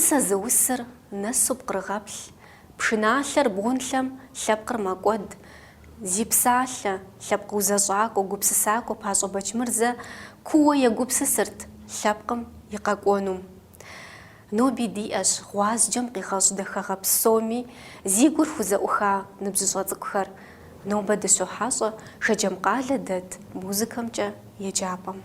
Усэ зыусыр нэсу пкърыгъэплъ, Пшыналъэр бгъунлъэм лъэпкъыр мэкӏуэд. Зи псалъэ, лъэпкъ узэщӏакӏуэ, гупсысакӏуэ Пащӏэ Бэчмырзэ кууэ егупсысырт лъэпкъым и къэкӏуэнум. Ноби диӏэщ гъуазджэм къигъэщӏ дахагъэ псоми зи гур хузэӏуха ныбжьыщӏэ цӏыкӏухэр. Нобэ дыщохьэщӏэ Шэджэм къалэ дэт музыкэмкӏэ еджапӏэм.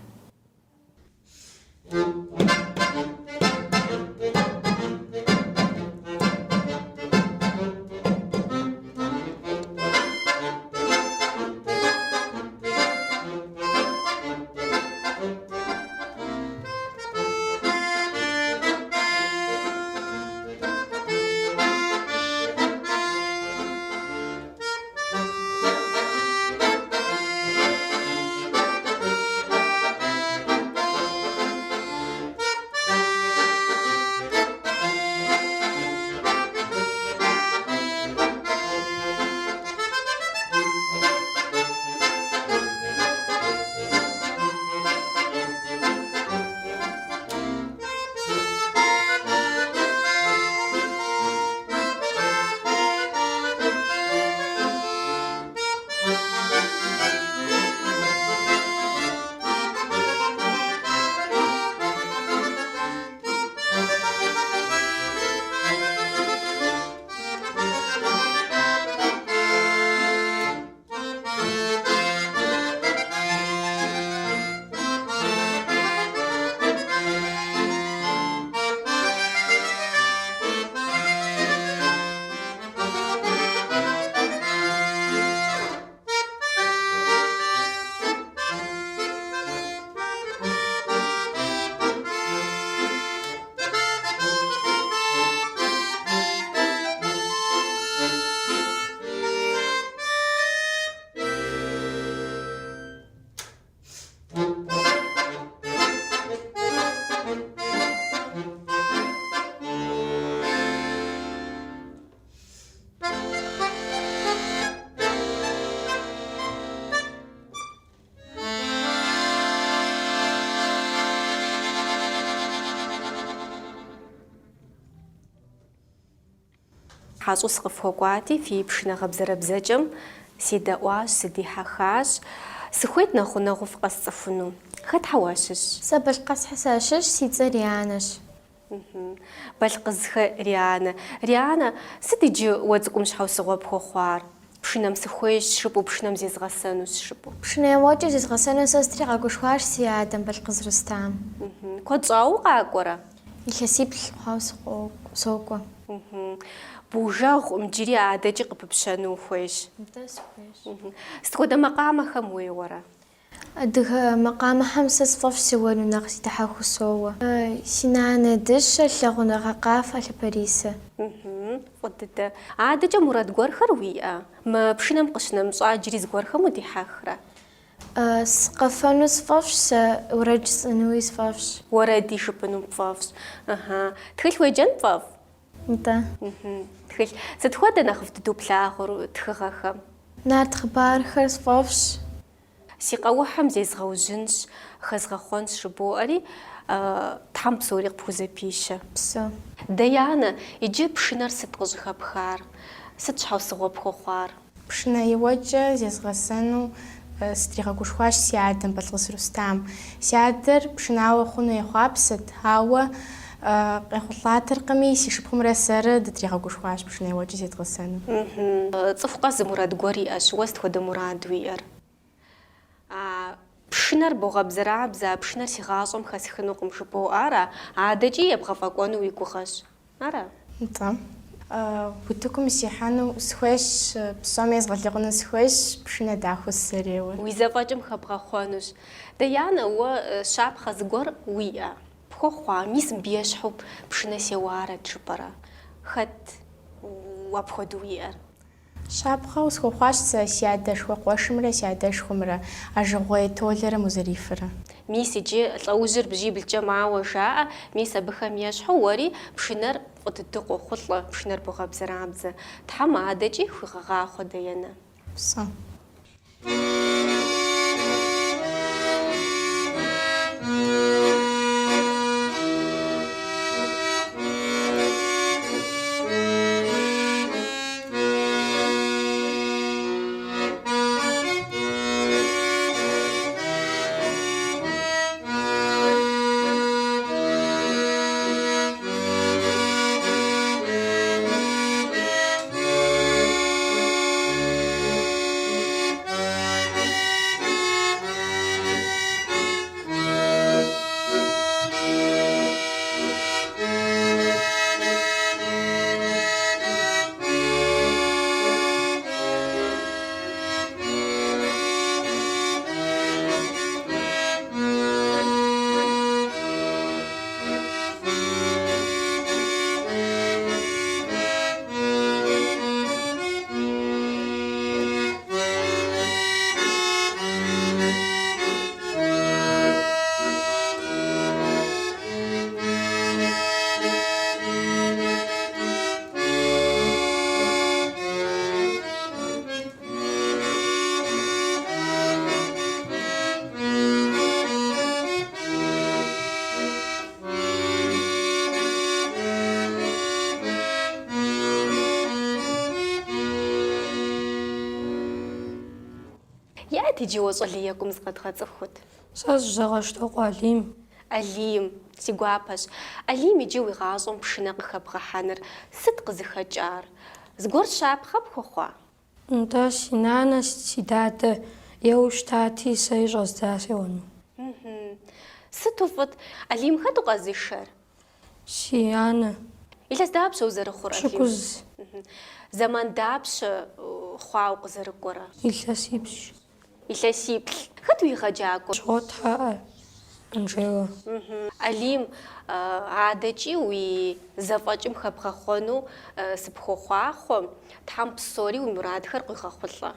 Хьэщӏэу сыкъыфхуэкӏуати, фи пшынэ гъэбзэрэбзэкӏэм седэӏуащ, сыдихьэхащ. Сыхуейт нэхъ гъунэгъуу фыкъэсцӏыхуну. Хэтхэ уащыщ? Сэ Балъкъызхэ сащыщ, си цӏэр Рианэщ. Балъкъызхэ Рианэ. Рианэ, сыт иджы уэ цӏыкӏум щхьэусыгъуэ пхуэхъуар? Пшынэм сыхуейщ жыпӏэу, пшынэм зезгъэсэнущ жыпӏэу. Пшынэ еуэкӏэ зезгъэсэну сэ сытригъэгушхуащ си адэм, Балъкъыз Рустам. Куэд щӏауэ укъакӏуэрэ? Илъэсиплӏ хъуауэ сокӏуэ. Бужэгъукъым, иджыри адэкӏи къыпыпщэну ухуейщ. Нтӏэ, сыхуейщ. Сыт хуэдэ макъамэхэм уеуэрэ? Адыгэ макъамэхэм сэ сфӏэфӏщ сеуэну, нэхъ сыдихьэхыу соуэ. Си нанэ дыщэ, лъагъуныгъэ къафэ, лъапэрисэ. Фӏы дыдэ. Адэкӏэ мурад гуэрхэр уиӏэ? Мы пшынэм къыщынэмыщӏа иджыри зыгуэрхэм удихьэхрэ? Сыкъэфэну сфӏэфӏщ сэ, уэрэд жысӏэнуи сфӏэфӏщ. Уэрэди жыпӏэну пфӏэфӏщ. Ыхьы. Тхылъ уеджэн пфӏэфӏ? Нтӏэ. Тхылъ. Сыт хуэдэ нэхъыфӏ дыдэу плъагъур тхыгъэхэм? Нарт хъыбархэр сфӏэфӏщ. Си къэухьым зезгъэужьынщ, хэзгъэхъуэнщ жыбоӏэри, Тхьэм псори къыпхузэпищэ. Псо. Даянэ, иджы пшынэр сыт къыщӏыхэпхар? Сыт щхьэусыгъуэ пхуэхъуар? Пшынэ еуэкӏэ зезгъэсэну сытригъэгушхуащ си адэм, Балъкъыз Рустам. Си адэр пшынауэ хъуну ехъуапсэт, ауэ къехъулӏатэркъыми, си шыпхъумрэ сэрэ дытригъэгушхуащ пшынэ еуэкӏэ зедгъэсэну. Цӏыху къэс зы мурад гуэр иӏэщ. Уэ сыт хуэдэ мурад уиӏэр? А пшынэр богъэбзэрабзэ, а пшынэр си гъащӏэм хэсхынукъым жыпӏэу ара? Адэкӏи ебгъэфӏэкӏуэну уи гугъэщ. Ара? Нтӏэ. Утыкум сихьэну сыхуейщ, псоми езгъэлъагъуну сыхуейщ, пшынэ дахэу сызэреуэр. Уи зэфӏэкӏым хэбгъэхъуэнущ. Даянэ, уэ щапхъэ зыгуэр уиӏэ? Пхуэхъуа, мис мыбы ещхьу пшынэ сеуарэт жыпӏэрэ? Хэт апхуэдэу уиӏэр? Щапхъэу схуэхъуащ сэ си адэшхуэ къуэшымрэ си адэшхуэмрэ, Ажыгъуей Толэрэ Музэрифрэ. Мис иджы лӏэужьыр бжьиблкӏэ мауэ жаӏэ, мис абыхэм ещхьу уэри пшынэр фӏы дыдэу къохъулӏэ, пшынэр богъэбзэрабзэ. Тхьэм адэкӏи хуигъэгъахъуэ Даянэ. Псо. Иӏэт иджы уэ щӏалэ екӏум зыкъэдгъэцӏыхут. Сэ сы-Зэгъэщтокъуэ Алим. Алим, си гуапэщ. Алим, иджы уи гъащӏэм пшынэ къыхэбгъэхьэныр сыт къызыхэкӏар? Зыгуэр щапхъэ пхуэхъуа? Нтӏэ, си нанэ, си дадэ еуэу щытати, сэри щӏэздза сеуэну. Сыту фӏыт. Алим, хэт укъэзышэр? Си анэ. Илъэс дапщэ узэрыхъур, Алим? Пщыкӏуз. Зэман дапщэ хъуа укъызэрыкӏуэрэ? Илъэсипщӏ. Илъэсиплӏ. Хэт уи егъэджакӏуэр? Щгъуэтхьэ Анжелэ. Алим, адэкӏи уи зэфӏэкӏым хэбгъэхъуэну сыпхуохъуахъуэ, Тхьэм псори уи мурадхэр къуигъэхъулӏэ.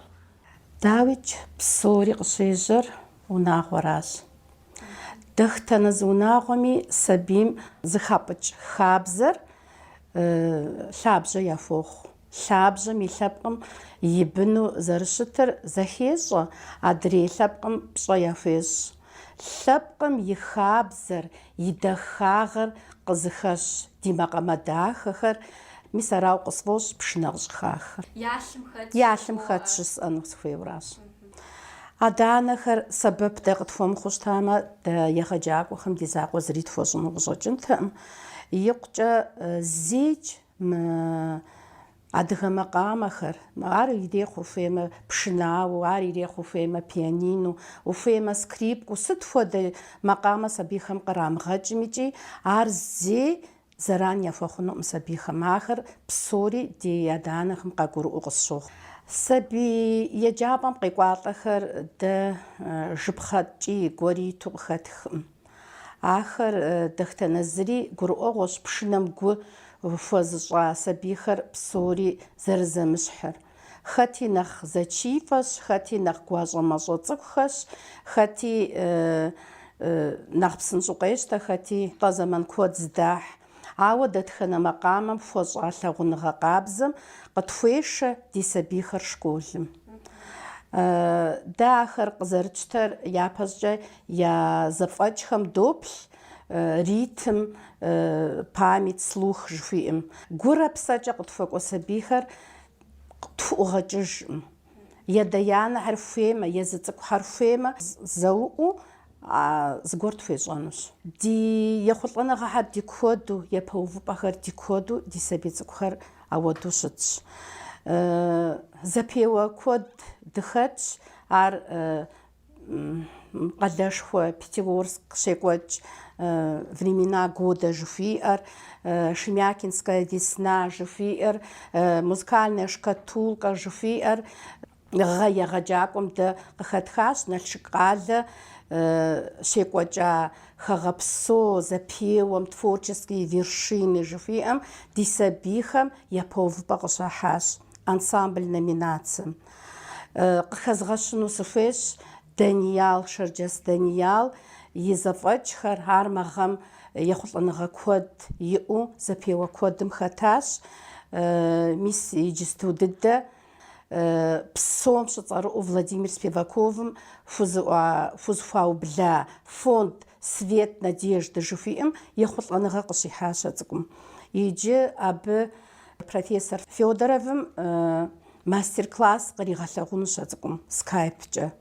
Дауикӏ, псори къыщежьэр унагъуэращ. Дэтхэнэ зы унагъуэми сабийм зыхапӏыкӏ хабзэр лъабжьэ яхуохъу. Лъабжьэм и лъэпкъым и быну зэрыщытыр зэхещӏэ, адрей лъэпкъым пщӏэ яхуещӏ. Лъэпкъым и хабзэр, и дахагъэр къызыхэщ ди макъамэ дахэхэр, мис арауэ къысфӏощӏ пшынэ къыщӏыхахыр. Я лъым хэтщ жысӏэну сыхуейуэращ. Адэ-анэхэр сэбэп дэ къытхуэмыхъуу щытамэ, дэ егъэджакӏуэхэм ди закъуэ зыри тхуэщӏыну къыщӏэкӏынтэкъым. Икъукӏэ зейкӏ мы адыгэ макъамэхэр, ар ирехъу ухуеймэ пшынауэу, ар ирехъу ухуеймэ пианино, ухуеймэ скрипкэу, сыт хуэдэ макъамэ сабийхэм кърамыгъэкӏым икӏи ар зей зэран яхуэхъунукъым сабийхэм. Ахэр псори ди адэ-анэхэм къагурыӏуэу къысщохъу. Сабий еджапӏэм къекӏуалӏэхэр дэ жыпхъэ ткӏий гуэри иту къыхэтхкъым. Ахэр дэтхэнэ зыри гурыӏуэгъуэщ пшынэм гу хуэзыщӏа сабийхэр псори зэрызэмыщхьыр. Хэти нэхъ зэчиифӏэщ, хэти нэхъ гуащӏэмащӏэ цӏыкӏухэщ, хэти нэхъ псынщӏэу къещтэ, хэти тӏэ зэман куэд зыдахь. Ауэ дэтхэнэ макъамэм хуэщӏа лъагъуныгъэ къабзэм къытхуешэ ди сабийхэр школым. Дэ ахэр къызэрытщтэр япэщӏыкӏэ я зэфӏэкӏхэм доплъ, ритм, память, слух жыхуиӏэм. Гурэ псэкӏэ къытхуэкӏуэ сабийхэр тхуӏугъэкӏыжкъым. Адэ-анэхэр хуеймэ, езы цӏыкӏухэр хуеймэ, зэуӏуу зыгуэр тхуещӏэнущ. Ди ехъулӏэныгъэхэр ди куэду, япэ увыпӏэхэр ди куэду ди сабий цӏыкӏухэр ауэдэу щытщ. Зэпеуэ куэд дыхэтщ, ар къалэшхуэ Пятигорск щекӏуэкӏ Времена года жыхуиӏэр, Шемякинская весна жыхуиӏэр, Музыкальная шкатулка жыхуиӏэр. Гъэ егъэджакӏуэм дэ къыхэтхащ Налшык къалэ щекӏуэкӏа хэгъэпсо зэпеуэм Творческие вершины жыхуиӏэм ди сабийхэм япэ увыпӏэ къыщахьащ ансамбль номинацэм. Къыхэзгъэщыну сыхуейщ Даниял, Шэрджэс Даниял и зэфӏэкӏхэр, ар мы гъэм ехъулӏэныгъэ куэд иӏэу зэпеуэ куэдым хэтащ. Мис иджысту дыдэ псом щыцӏэрыӏуэу Владимир Спиваковым хузэхуаубла фонд Свет надежды жыхуиӏэм ехъулӏэныгъэ къыщихьащ а цӏыкӏум. Иджы абы профессор Федоровым Мастер-класс къригъэлъэгъунущ а цӏыкӏум скайпкӏэ.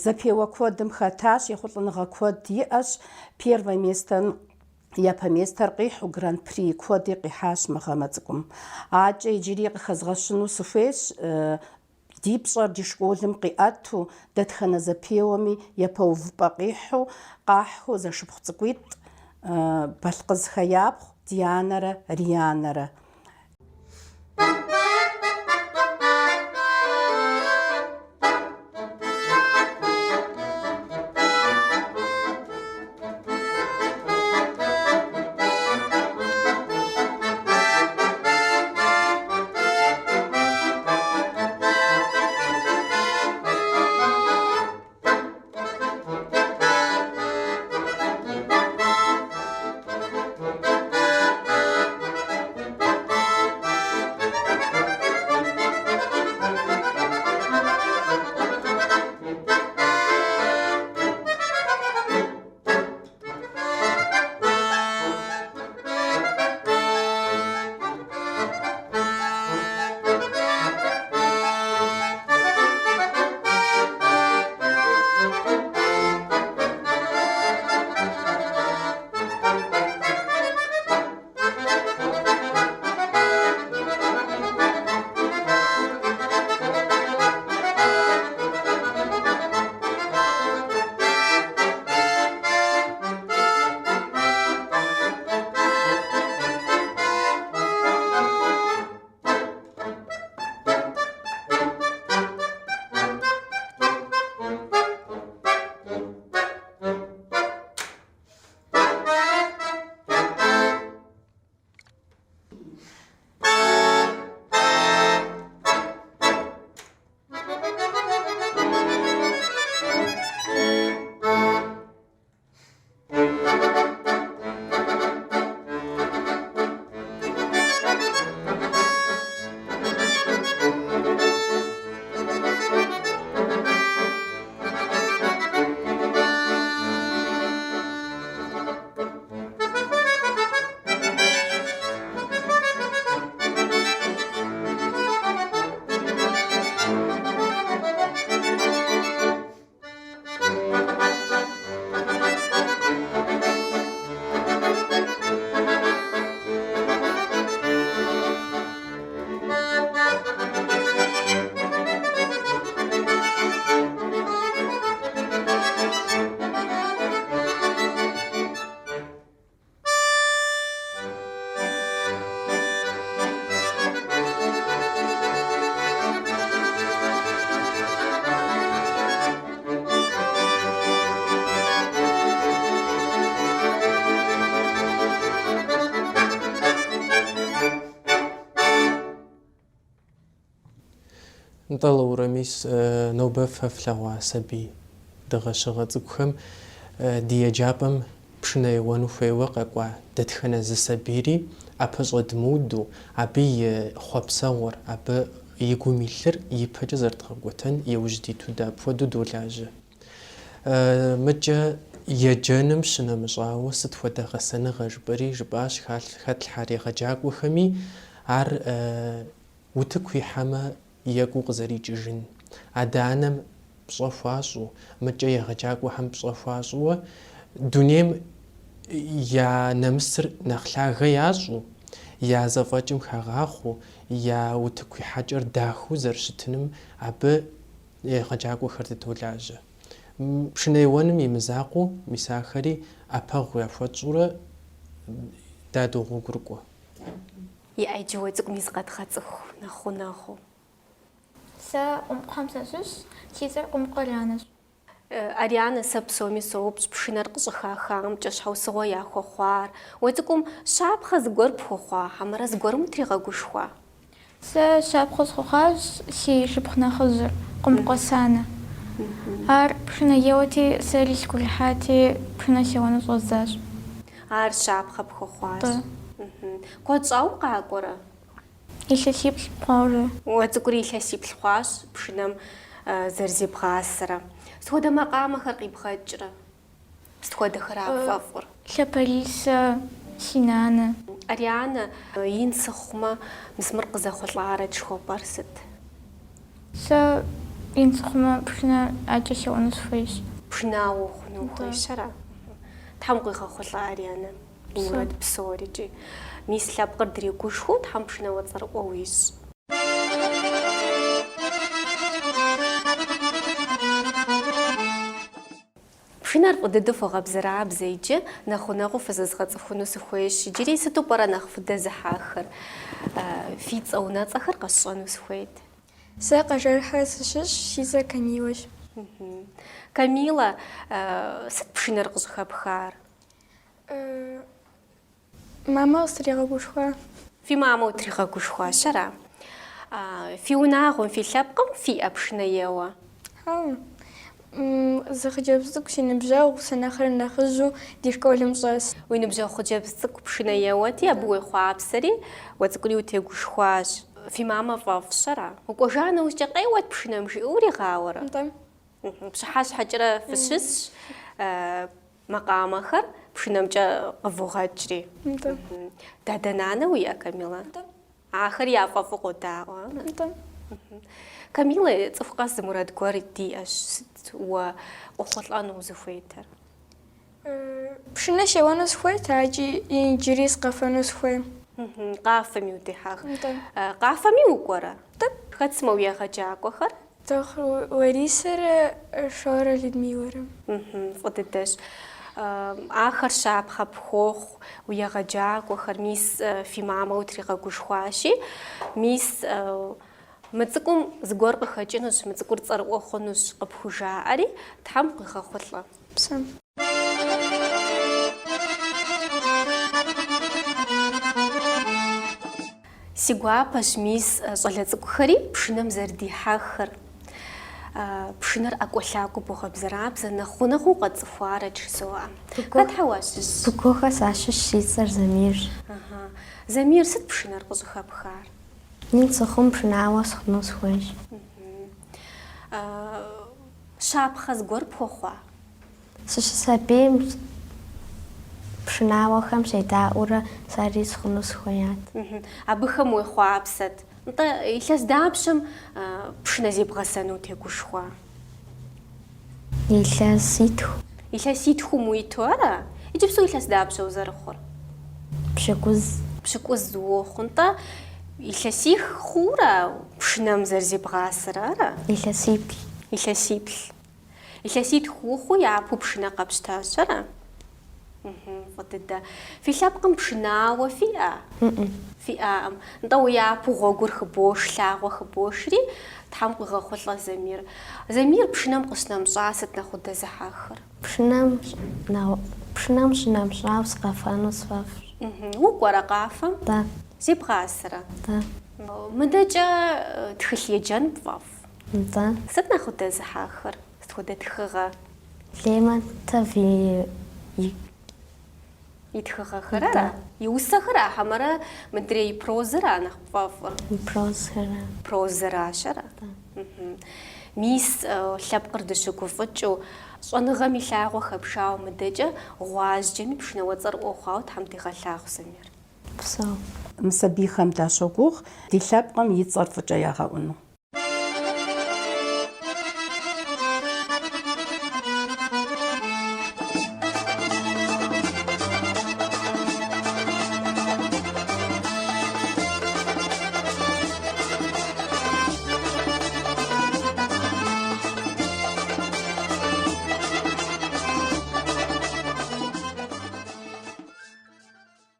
Зэпеуэ куэдым хэтащ, ехъулӏэныгъэ куэд иӏэщ. Первое место япэ местэр къихьу, гран-при куэди къихьащ мы гъэм а цӏыкӏум. Акӏэ иджыри къыхэзгъэщыну сыхуейщ, ди пщӏэр ди школым къиӏэту, дэтхэнэ зэпеуэми япэ увыпӏэ къихьу, къахьу зэшыпхъу цӏыкӏуитӏ, Балъкъызхэ япхъу Дианэрэ Рианэрэ. Нтӏэ, Лаурэ, мис нобэ фэ флъэгъуа сабий дыгъэщыгъэ цӏыкӏухэм ди еджапӏэм пшынэ еуэну хуейуэ къэкӏуа дэтхэнэ зы сабийри ӏэпэщӏэдмыуду, абы и хъуэпсэгъуэр, абы и гум илъыр ипэкӏэ зэрыдгъэкӏуэтэн иужь диту дэ апхуэдэу долажьэ. Мыкӏэ еджэным щынэмыщӏауэ сыт хуэдэ гъэсэныгъэ жыпӏэри жыпӏащ хэтлъхьэр егъэджакӏуэхэми, ар Утыку ихьэмэ, екӏуу къызэрикӏыжын. Адэ-анэм пщӏэ хуащӏу, мыкӏэ егъэджакӏуэхэм пщӏэ хуащӏууэ, дунейм я нэмысыр нэхъ лъагэ ящӏу, я зэфӏэкӏым хагъахъуэу, я утыку ихьэкӏэр дахэу зэрыщытыным абы егъэджакӏуэхэр дытолажьэ. Пшынэ еуэным и мызакъуэу, мис ахэри ӏэпэгъу яхуэтщӏурэ дадогъуэгурыкӏуэ. Иӏэ иджы уэ цӏыкӏуми зыкъэдгъэцӏыху нэхъ гъунэгъуу. Сэ Къумыкъухэм сащыщщ, си цӏэр Къумыкъу Арианэщ. Арианэ, сэ псоми соупщӏ пшынэр къыщӏыхахамкӏэ щхьэусыгъуэ яхуэхъуар. Уэ цӏыкӏум щапхъэ зыгуэр пхуэхъуа, хьэмэрэ зыгуэрым утригъэгушхуа? Сэ щапхъэ схуэхъуащ си шыпхъу нэхъыжьыр, Къумыкъуэ Санэ. Ар пшынэ еуэти, сэри сигу ирихьати, пшынэ сеуэну щӏэздзащ. Ар щапхъэ пхуэхъуащ. Куэд щӏауэ укъакӏуэрэ? Илъэсиплӏ хъуауэ. Уэ цӏыкӏури илъэсиплӏ хъуащ пшынэм зэрызебгъасэрэ. Сыт хуэдэ макъамэхэр къибгъэкӏрэ? Сыт хуэдэхэра пфӏэфӏыр? Лъапэрисэ, си нанэ. Арианэ, ин сыхъумэ, мис мыр къызэхъулӏарэт жыхуэпӏэр сыт? Сэ. Ин сыхъумэ, пшынэ акӏэ сеуэну сыхуейщ. Пшынауэ ухъуну ухуейщ, ара? Тхьэм къуигъэхъулӏэ, Арианэ, уи мурад псорикӏи. Мис лъэпкъыр дригушхуэу Тхьэм пшынауэ цӏэрыӏуэ уищӏ. Пшынэр фӏы дыдэу фогъэбзэрабзэ иджы, нэхъ гъунэгъуу фызэзгъэцӏыхуну сыхуейщ. Иджыри сыту пӏэрэ нэхъ фыдэзыхьэхыр? Фи цӏэ унэцӏэхэр къэсщӏэну сыхуейт. Сэ Къэжэрхэ сыщыщщ, си цӏэр Камилэщ. Камилэ, сыт пшынэр къыщӏыхэпхар? Мамэ къыстригъэгушхуа. Фи мамэ утригъэгушхуащ, ара? Фи унагъуэм, фи лъэпкъым фиӏэ пшынэ еуэ? Хьэуэ. Зы хъыджэбз цӏыкӏу си ныбжьэгъу, сэ нэхърэ нэхъыжьу ди школым щӏэс. Уи ныбжьэгъу хъыджэбз цӏыкӏу пшынэ еуэти, абы уехъуапсэри, уэ цӏыкӏури утегушхуащ. Фи мамэ фӏэфӏщ, ара? Укӏуэжа нэужькӏэ къеуэт пшынэм жиӏэу уригъауэрэ? Нтӏэ. Пщыхьэщхьэкӏэрэ фыщысщ, Макъамэхэр пшынэмкӏэ къывогъэкӏри. Нтӏэ. Дадэ нанэ уиӏэ, Камилэ? Нтӏэ. Ахэр яфӏэфӏу къодаӏуэ. Нтӏэ. Камилэ, цӏыху къэс зы мурад гуэр диӏэщ. Сыт уэ къохъулӏэну узыхуейтэр? Пшынэ сеуэну сыхуейт, акӏи иджыри сыкъэфэну сыхуей. Къафэми удехьэх. Нтӏэ. Къафэми укӏуэрэ? Нтӏэ. Хэт сымэ уи егъэджакӏуэхэр? Тохъу Ларисэрэ Шорэ Людмилэрэ. Фӏы дыдэщ. Ахэр щапхъэ пхуохъу, уи егъэджакӏуэхэр, мис фи мамэ утригъэгушхуащи, мис мы цӏыкӏум зыгуэр къыхэкӏынущ, мы цӏыкӏур цӏэрыӏуэ хъунущ къыпхужаӏэри, Тхьэм къуигъэхъулӏэ. Псэу. Си гуапэщ мис щӏалэ цӏыкӏухэри пшынэм зэрыдихьэхыр. Пшынэр ӏэкӏуэлъакӏуэу богъэбзэрабзэ, нэхъ гъунэгъуу къэтцӏыхуарэт жызоӏэ. Хэтхэ уащыщ? Быгуэхэ сащыщ, си цӏэр Замирщ. Замир, сыт пшынэр къыщӏыхэпхар? Ин сыхъум пшынауэ сыхъуну сыхуейщ. Щапхъэ зыгуэр пхуэхъуа? Сыщысабийм пшынауэхэм седаӏуэурэ сэри сыхъуну сыхуеят. Абыхэм уехъуапсэт. Нтӏэ, илъэс дапщэм пшынэ зебгъэсэну утегушхуа? Илъэситху. Илъэситхум уиту ара? Иджыпсту илъэс дапщэ узэрыхъур? Пщыкӏуз. Пщыкӏуз уохъу. Нтӏэ, илъэсих хъуурэ пшынэм зэрызебгъасэрэ ара? Илъэсиплӏ. Илъэсиплӏ. Илъэситху ухъуу япэу пшынэ къэпщтащ, ара? Фӏы дыдэ. Фи лъэпкъым пшынауэ фиӏэ? Фиӏаӏым. Нтӏэ, уэ япэу гъуэгур хыбош, лъагъуэ хыбошри, Тхьэм къуигъэхъулӏэ, Замир. Замир, пшынэм къыщынэмыщӏа сыт нэхъ удэзыхьэхыр? Пшынэм пшынэм щынэмыщӏауэ сыкъэфэну сфӏэфӏщ. Укӏуэрэ къафэм? Нтӏэ. Зебгъасэрэ? Нтӏэ. Мыдэкӏэ тхылъ еджэн пфӏэфӏ? Нтӏэ. Сыт нэхъ удэзыхьэхыр? Сыт хуэдэ тхыгъэ? Лермонтов и и. И тхыгъэхэр ара? И усэхэра хьэмэрэ мыдрей и прозэра нэхъ пфӏэфӏыр? И прозэра. Прозэращ, ара? Мис лъэпкъыр дыщыгуфӏыкӏыу, щӏэныгъэм и лъагъуэ хэпшауэ мыдэкӏэ гъуазджэми пшынауэ цӏэрыӏуэ хъуауэ Тхьэм дигъэлъагъу, Замир. Псэу. Мы сабийхэм дащогугъ ди лъэпкъым и цӏэр фӏыкӏэ ягъэӏуну.